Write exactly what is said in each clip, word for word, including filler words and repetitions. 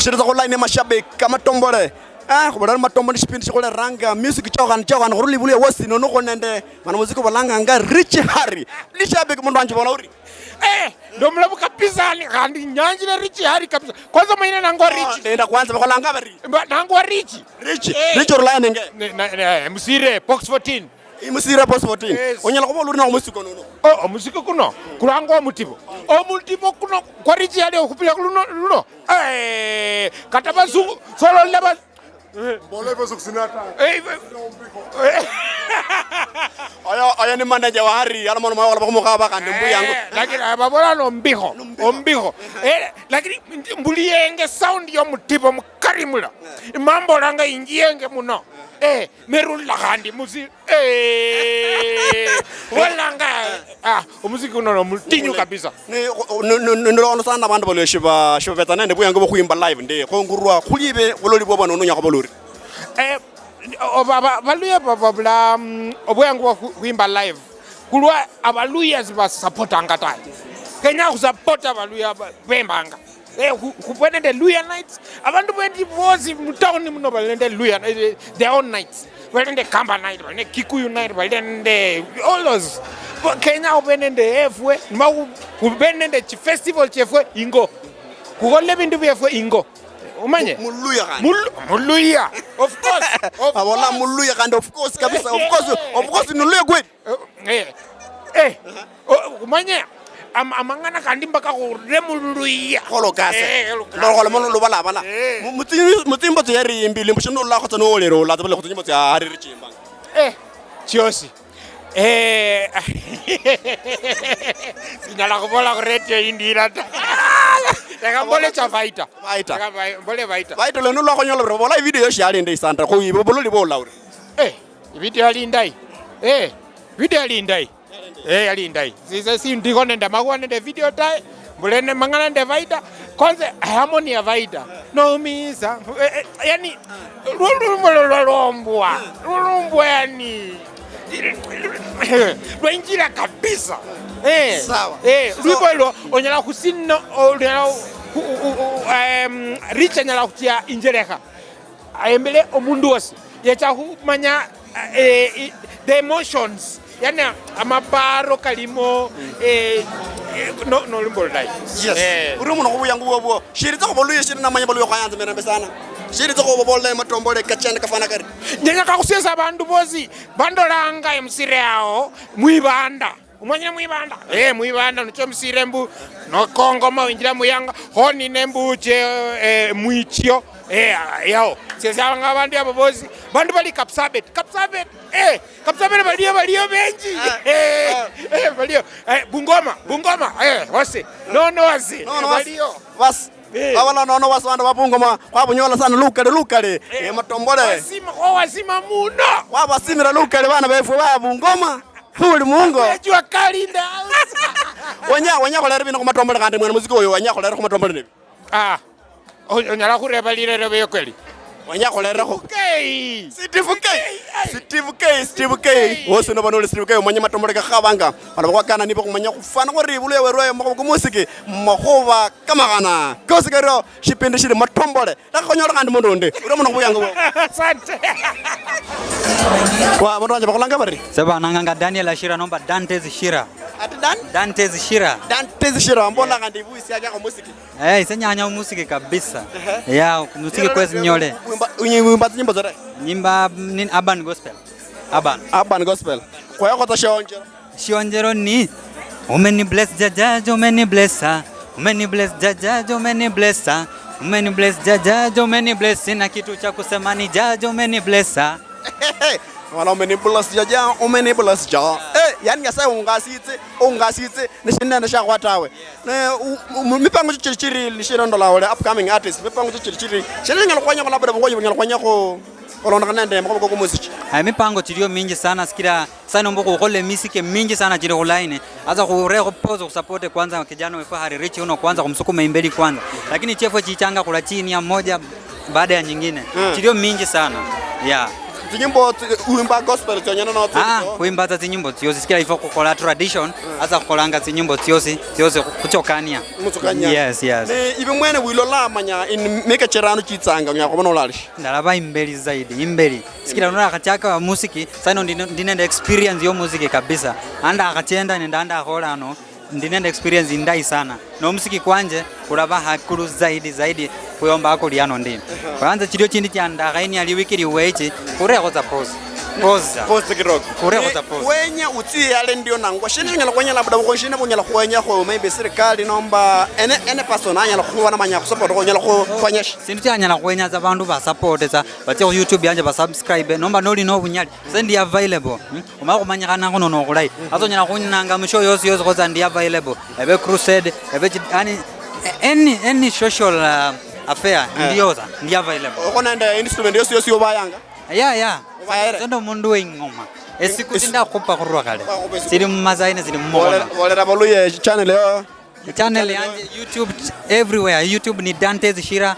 Chiri tsa khulaini mashabiki, amatombole. Eh, khubulera matombo ni shipindi shikhuleranga music chokhana chokhana khurula ibulu ya West nono kho nende mwana muziki balanganga Rich Harry. Ni shabiki mundu wanje bola uri. Eh, ndo mulabu kabisa ni khandi nyanjire Rich Harry kabisa. Kwanza manyina nangwa Rich. Nenda kwanza bakholanga bari. Mba nangwa Rich. Rich. Eh. Rich orulaye nenge. Ne, na, na, musire box fourteen. Imusire boss fourteen. Yes. Onyala khuba oluri na omusiko nono. Oh, omusiko kuno kulangwa omutibo. Omutibo kuno kwa Rich Harry okhupila luno luno. Eh, kata basungu solo leba. Mbola hivyo sikusinata. Eh, eh. Oyo oyo ni manager wa Harry, ala mono mawala bakhumukhaba kandi mbuyangu. Eh, lakini ababola no mbikho, ombikho. Eh, lakini mbuliyenge sound yo mutibo mukari mula. Mambo langa injiyenge muno. Eh, merula khandi musi. Eh, walanga, ah, omuziki uno no mutinyu kabisa. Ni, ni, ni, ni, nilonda sana abandu balio shiba, shibabetsa nende buyangu bwo khwimba live ndi. Kho ngurwa, khulibe buloli bwo bano unyakho bulori. Eh, oba, ba, baluya ba, babula, mm, obuyangu bwo khu-, khwimba live. Kulwa abaluya sibasupportanga tawe. Kenya khusupporta abaluya ba, bembanga. Eh, khu-, khubwe nende Luya Nights. Abandu bendi bosi mu town muno bali nende Luya, eh, their own nights. Bali nende Kamba Night, bali nende Kikuyu Night, bali nende all those. Bo-, Kenya khube nende efwe, nima khu-, khube nende chi festival chiefwe ingo. Khukhole bindu biefwe ingo. Umanye? Mu-, Muluya khandi. Mul-, Muluya. Of course. Of Abola course. Muluya khandi, of course kabisa. Of course, of course ni Luya kweli. Eh, eh, eh, o-, umanye, am-, amang'ana kandi mpaka khurule mululuya. Kholo kase. Eh, kholo kase. Kholo mono lubalabala. Eh. Mu-, mutsi-, mutsimbo tsia Harry imbi, limbo shino lulakho tsa nolero, latsa bale khutsinyimbo tsia Harry Richimba. Eh, chiosi. Eh, sinyala khubola khu radio indira ta. Leka mbole cha Fighter. Fighter. Leka Fi-, mbole Fighter. Fighter leno lwakhonyola bro, bola video yo shiali ndai sana. Khu ibo bolo libo laure. Eh. Video yali indayi. Eh, video yali indayi. Eh, yali indayi. Sise sindikho nende amakhuwa nende video tawe. Mbulene mang'ana nende Vaida. Kwanza, harmony ya Vaida. Noumiza. Eh, eh, yani, lwo lumbo lwa lwombwa. Lwombwa yani. Lwainjira kabisa. Eh, sawa. Eh, so lwimbo lwo, onyala khusina, onyala khu-, u-, u-, u-, em, Rich anyala khutia injelekha. Ayembele omundu wosi yecha khumanya, eh, i-, the emotions, yani amaparo kalimo, eh, eh, no, nolumbo lulayi. Yes. Eh. Uri omundu khubuyangu bwobwo. Shiritsa khuba luye shiri namanya baluye khwayanza mirembe sana. Shiritsa khuba bola matombole kachende kafana kari. Ndenyakha khusiesa abandu bosi bandolanga emusire ao mwibanda. Umanyire mwibanda? Eh, mwibanda nicho musire mbu nokongoma winjira muyanga, honi nembuche, eh, mwichio. Eh, yao. Siesia nga abandu abo bosi. Bandu bali Kapsabet. Kapsabet. Eh, Kapsabet baliyo, baliyo benji. Eh, eh, baliyo. Eh, Bungoma, Bungoma. Eh, wase. No, no, wase. No, no, wase. Baliyo. Bas. Eh. Babala nono bas bandu ba Bungoma. Kwabunyola sana lukale, lukale. Eh, matombole. Wasima, oh, wasima muno. Kwabasimira lukale bana befwe ba Bungoma. Khuli mungo. Jua kali in the house. Wenya, wenya kholera bino khumatombole khandi mwana muziki oyo wenya kholera khumatombole nebi. Ah. O-, onyala khureba lirerebe yo kweli. Wenya kholera khu. K. Steve K. Steve K, Steve K. Wosi no banole Steve K, omanye matombole kakhabanga. Bano bakwakana nibo kumanya khufana khori ibulu ewe rwayo makhuba kumusiki. Makhuba kamakhana. Kosi kario shipindi shiri matombole. Lekha khonyole khandi mundu undi. Urio muno khubuyangu bwo. Asante. Wa, mundu wanje bakhulanga bari? Se bananganga Daniel Ashira nomba Dantes Shira. Ati Dan? Dantes Shira. Dantes Shira. Mbola khandi ibuisi yake kwa muziki. Eh, ise nyanya umusiki kabisa. Ehe. Ya, umusiki kwezi nyole. Wimba, unyi-, wimba nyimbo zare? Nyimba, mm, nini, urban gospel. Urban. Urban gospel. Kwa hiyo kwa shonje. Shionjero ni, umeni bless Jaja, umeni bless, ah. Umeni bless Jaja, umeni bless, ah. Umeni bless Jaja, umeni bless. Sina kitu cha kusema ni Jaja, umeni bless, ah. Mwana umeni bless Jaja, umeni bless Jaja. Eh, yani Nyasaye ungasitse, ungasitse, ni shinene shakwa tawe. Ne, u-, u-, mipango chichiri chiri, ni shiro ndola ole upcoming artist. Mipango chichiri chiri. Shiri ngalo kwanya ko labda bokoyi ngalo kwanya ko. Olondokhana nende makhuwa koko muziki. Eh, mipango chiliyo minji sana sikila Sasa nomba khukhola emisiki eminji sana chili khulaini. Sasa khurekho pause khusupport kwanza kijana wefu Harry Richie uno kwanza khumsukume imbeli kwanza. Lakini chiefwe chichanga khula chini ya moja baada ya nyingine. Mm. Chilio minji sana. Yeah. Tsinyimbo tsi-, wimba gospel tsionyene no tsi-, Ah, tso? Khwimbatsa tsinyimbo tsiosi, sikila ifwe khukhola tradition, asa khukholanga tsinyimbo tsiosi, tsiosi khu-, khuchokania. Muchokania. Yes, yes. Ne ibe mwene wilola manya in miaka chirano chitsanga, unyala khubona ulali shi? Ndalaba imbeli zaidi, imbeli. Sikila norakhachaka musiki, sano ndi, ndi nende experience yo musiki kabisa. Anda akhachenda nende anda akhola ano, ndi nende experience indayi sana. Nomusiki kwanje kulaba hakulu zaidi, zaidi khuyomba ako liano ndi. Kwanza chilio chindi chiandakhainia liwiki liwe ichi, khurekho tsa pause. Pause tsa. Pause kidogo. Khurekho tsa pause. Wenya utsie yale ndio nangwa. Shini shinyala khwenya labda bukhonyi shina bunyala khwenya khu maybe serikali nomba any, any person anyala khubona manya khusupport khonyala khufanya shi? Sindu chianyala khwenya tsa bandu ba support tsa, batsie khu YouTube yanje ba subscribe, nomba noli no bunyali. Se ndi available. Hmm? Omala khumanyikhanakho nono okhulayi. Hasa onyala khunyinanga mu show yosi yosi, khoza ndi available. Ebe crusade, ebe chi-, yani, any, any social, uh, affair, eh, ndiyoza, ndi available. Okho nende instrument yosi yosi yobayanga? Yeah, yeah. Obayere? Nze ndi omundu we ingoma. Esiku is- sindakhupa khurwa khale. Bakhupa esiku. Sili mu masayi ne sili mu mukhono. Bolera, bolera boluye channel yo. Channel yanje YouTube, everywhere. YouTube ni Dantes Shira.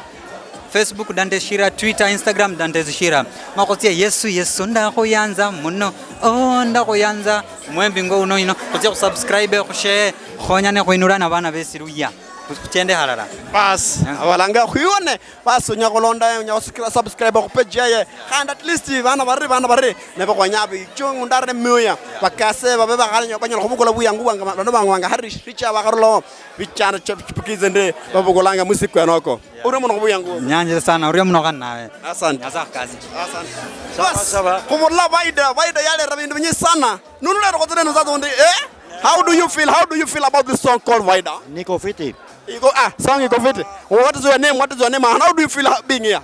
Facebook Dantes Shira, Twitter, Instagram Dantes Shira. Makhutsia Yesu, Yesu, ndakhuyanza muno. Oh, ndakhuyanza. Mwembi ngo uno ino. Khutsia khusubscribe, khushare, khukhonyane khwinula na bana besiluya. Khuchende halala. Bas, yeah. Abalanga khwiwone. Basi, unyala khulonda, unyala khusikira subscribe khu page yaye. Khandi at least bana bari, bana bari, nabo khwenya bichungu ndare mioya. Bakase babe bakhali banyala khubukula buyangu bwanga, bano bangwanga hari richa bakharulaho. Bichana cha chipukize nde babugulanga musiku yanoko. Uri muno khubuyangu. Nyanje sana, uri muno khandi nawe. Asante. Nyasaye akhukasie. Asante. Sawa, bas, sawa. Khubula Vaida, Vaida yalera bindu binyi sana. Nunu lero khotere no sasa undi, eh? How do you feel? How do you feel about this song called Vaida? Niko fiti. Iko, ah, song iko fiti. What is your name? What is your name? And how do you feel ha-, being here?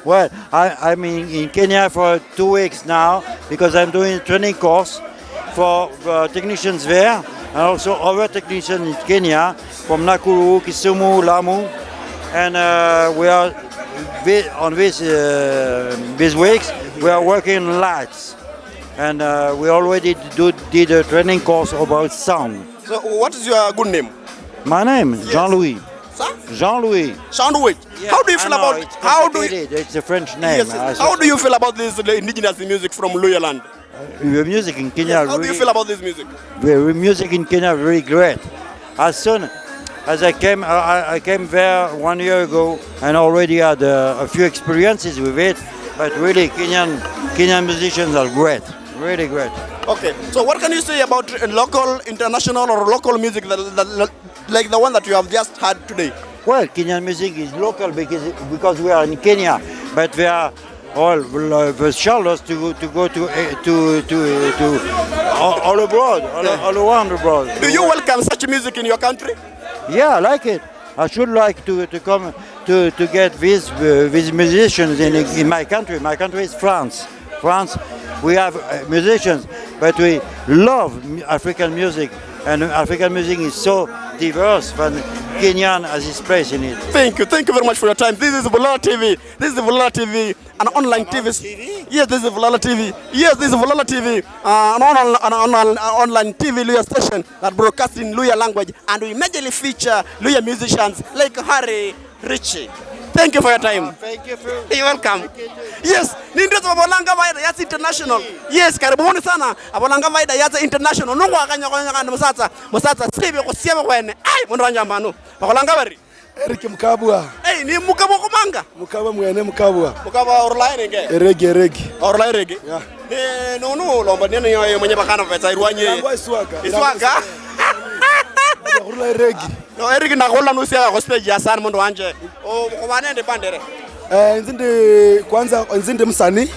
Well, I, I'm in, in Kenya for two weeks now because I'm doing a training course for, uh, technicians there and also other technicians in Kenya from Nakuru, Kisumu, Lamu, and, uh, we are vi-, on this, uh, these weeks we are working on lights, and, uh, we already do, did a training course about sound. So, what is your good name? My name, yes. Jean-Louis. Sir? Jean-Louis. Jean-Louis. Yeah, how do you feel about, it's how do you, complicated. It's a French name. Yes, yes. I how do you feel about this, the indigenous music from Luhya land? Uh, the music in Kenya. Yes, how do you really feel about this music? The music in Kenya really great. As soon as I came, I, I, I came there one year ago and already had, uh, a few experiences with it. But really, Kenyan, Kenyan musicians are great, really great. Okay, so what can you say about, uh, local, international, or local music that, that, that, like the one that you have just heard today? Well, Kenyan music is local because, because we are in Kenya, but we are all, uh, the shallows to, to go to, uh, to, to, to all, all abroad, all, yeah, all around abroad. Do you welcome such music in your country? Yeah, I like it. I should like to, to come to, to get these, uh, these musicians in, in my country. My country is France. France, we have, uh, musicians, but we love mu-, African music, and African music is so diverse, and Kenyan has his place in it. Thank you. Thank you very much for your time. This is Bulala T V. This is Bulala T V, an online T V. Bulala T V? Yes, this is Bulala T V. Yes, this is Bulala T V, uh, an on-, an on-, an online T V Luhya station that broadcasts in Luhya language, and we majorly feature Luhya musicians like Harry Richie. Thank you for your time. Ah, thank you too. You're welcome. Thank you too. Yes, nindio babolanga Vaida Yatsa International. Yes, karibuni sana. Abolanga Vaida Yatsa International. Nokhukhanya khwenya khandi musatsa, musatsa sibi khusiebe khwene. Ai, mundu wanje ambanu. Babolanga bari? Eric Mukabwa. Ei, ni Mukabwa khumanga? Mukabwa mwene, Mukabwa. Mukabwa orulayo nenge? Eregi, Eregi. Orulayo Eregi? Yeah. Ne, nunu ulomba nini yo mwenye bakana betsa irwanyi? Nangwa Iswaga. Iswaga? Nangwa Iswaga. Khurula Eregi. No, Eric, nakhola nusiaka khu stage ya sana mundu wanje. O, khubane nende bandere. Eh, inzi ndi, kwanza, inzi ndi musani,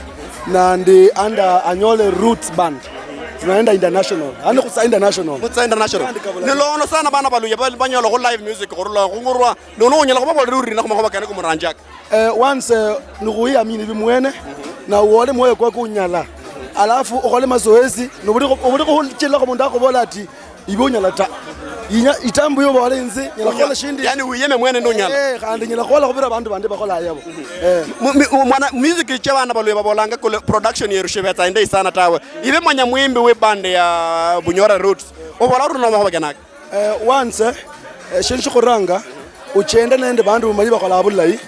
na ndi under Anyole Roots Band. Tunaenda international. Yaani khutsa international. Khutsa international. Nilono sana bana baluya ba-, banyola khu live music khurula khungurwa. Nono onyala khubabolera uri na khumakhuba kene kumuranjaka. Eh, once, eh, nikhuyiamini bimwene, na uwole mwoyo kwako unyala. Alafu ukhole mazoezi, nobuli khu-, obuli khuchilakho mundu akhubola ati, ibe unyala ta. Inya-, itambu yo bole inzi, nyala khukhola shindi. Yani wiyeme mwene nonyala. Eh, khandi nyala khukhola khubira bandu bandi bakhola yabo. Eh. Mu-, mi-, u-, mwana, music cha bana balwe babolanga kule production yeru shibetsa indayi sana tawe. Ibe manya mwimbi we band ya Bunyora Roots. Obola uri no makhuba kenaka. Eh, once, eh, shindu shikhuranga, uchende nende bandu bamanyi bakhola bulayi,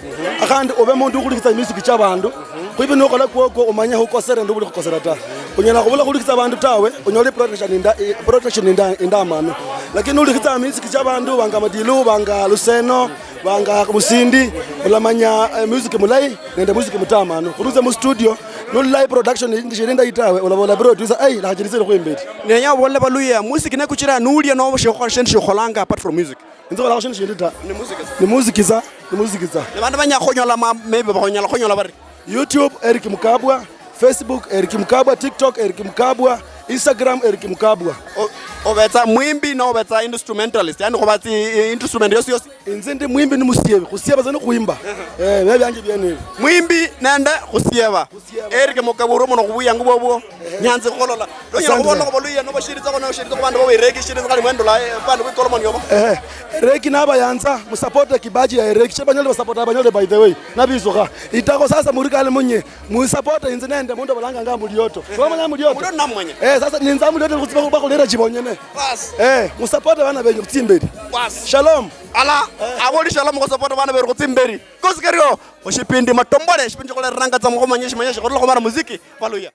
akhandi obe mundu ukhulikitsa music cha bandu, Khwibi nokhola kwokwo, omanya hukosere nende obuli khukosera ta. Onyala khubula khulikitsa abandu tawe, onyole protection inda-, eh, protection inda-, indamanu. Lakini nulikitsa music chia abandu banga Madilu, banga Luseno, banga Musindi, olamanya, eh, music mulayi nende music mutamanu. Khurutse mu studio, nululayi production indi shiri indayi tawe, olabola producer, "Ai, lakha chiri tsiri khwimberi." Nenya obolele baluya, music ne kuchira nulia nobo shikhukhola shindu shikholanga apart from music. Inze kholakho shindu shindi ta. Ni music tsa. Ni music tsa. Ni music tsa. Ne bandu banyala khunyola ma-, maybe banyala khunyola bari? YouTube, Eric Mukabwa. Facebook, Eric Mukabwa. TikTok, Eric Mukabwa. Instagram, Eric Mukabwa. O-, obetsa mwimbi no obetsa instrumentalist? Yani khuba tsi, eh, instrument yosi yosi? Inze ndi mwimbi ni musiebe. Khusieba tsa ni khwimba. Eh, bibe bianje biene ebi. Mwimbi nende khusieba. Khusieba. Eric Mukabwa, uri muno khubuyangu bwobwo. Nyanzi khukholola. Lonyala khubola khuba luya noba shiritsa khona shiritsa khubandu boba ireki shiritsa khali mwendula, eh, bandu bikolo moni obo. Eh, Ereki nabayanza, musapote kibaji ya Ereki. Sheba nyole basapota abanyole, by the way. Nabisukha. Itakho sasa muri kale munye. Musapote inze nende mundu balanga nga Mulioto. Wamanya Mulioto? Mulioto namanya. Eh, sasa ninza Mulioto kutsiba kuba kulera chibonyene. Bas. Eh, musapote bana benyu kutsimberi. Bas. Shalom. Ala, aboli shalom, kusapote bana beru kutsimberi. Kosi kerio, oshipindi Matombole, shipindi chokoleranga tsa mukhomanyesha manyesha khurula khumara muziki. Baluya.